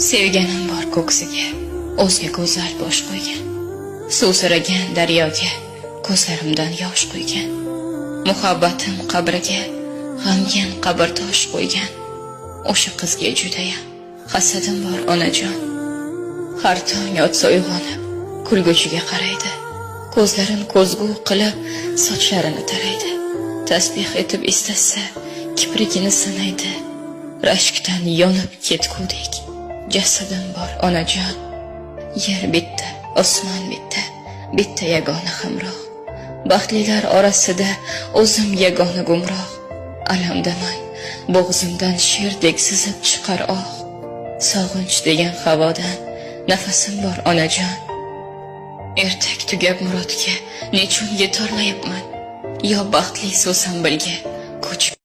Sevganim bor ko'ksiga o'zga go'zal bosh qo'ygan. Suvsiragan daryoga ko'zlarimdan yosh quygan. Muhabbatim qabriga g'amgin qabrtosh qo'ygan. O'sha qizga judayam hasadim bor, onajon. Har tong otsa uyg'onib, kulguchiga qaraydi. Ko'zlarini ko'zgu qilib, sochlarini taraydi. Tasbih etib istasa, kiprigini sanaydi. Rashkdan yonib ketgudek jasadim bor, onajon. Yer bitta, osmon bitta, bitta yagona hamroh. Baxtlilar orasida o'zim yagona gumroh. Alamdaman, bo'g'zimdan sherdek sizib chiqar oh. Sog'inch degan havodan nafasim bor, onajon. Ertak tugab murodga nechun yetolmayapman? Yo baxtli So'sambilga ko'chib